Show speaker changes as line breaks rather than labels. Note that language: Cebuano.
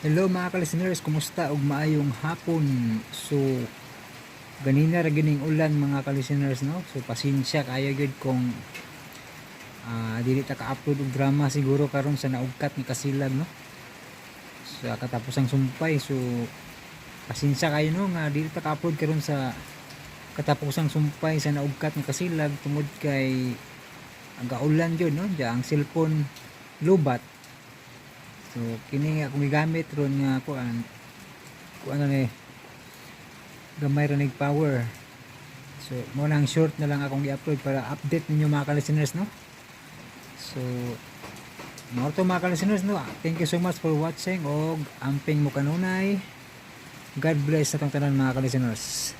Hello, mga ka-listeners, kumusta ug maayong hapon. So ganina ra gining ulan, mga ka-listeners, no. So pasensya kayo gyud kung dili ta ka-upload og drama siguro karon sa naugkat ni kasilag, no, sa katapusang sumpay. So pasensya kayo, no, nga dili ta ka-upload karon sa katapusang sumpay sa naugkat ni kasilag tungod kay ang gaulan gyud, no, diya ang cellphone lubat. So kini nga akong gigamit ron nga kuan kuan ano ni, gamay ra nig power. So mo nang short na lang akong gi-upload para update ninyo, mga ka-listeners, no. So mao to, mga ka-listeners, no. Thank you so much for watching og amping mo kanunay. God bless sa atong tanan, mga ka-listeners.